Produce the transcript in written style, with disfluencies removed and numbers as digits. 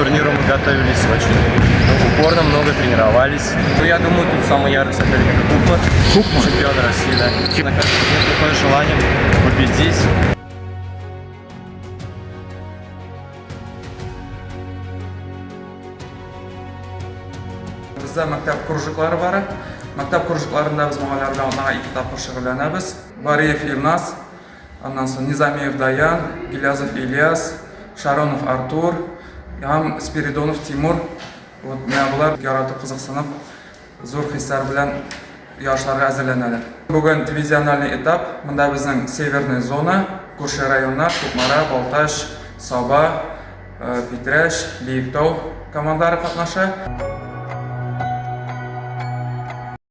турниру мы готовились очень упорно, много тренировались. Ну, я думаю, тут самый яркий соперник Кукма. Кукма? Чемпион России, да. На каждый турнир приходит желанием победить. Бездә мәктәп кружоклары бар. Мәктәп кружокларында без малайлар белән атнага ике тапкыр шөгыльләнәбез. Бариев Илназ, аннан соң Низамиев Даян, Гилязов Ильяс, Шаронов Артур һәм Спиридонов Тимур. Вот менә болар яратып, кызыксынып, зур хисләр белән ярышларга әзерләнәләр. Бүген дивизиональный этап, монда безнең северная зона, күрше районнар, Кукмара, Балтач, Саба, Питрәч, Биектау командалары катнаша.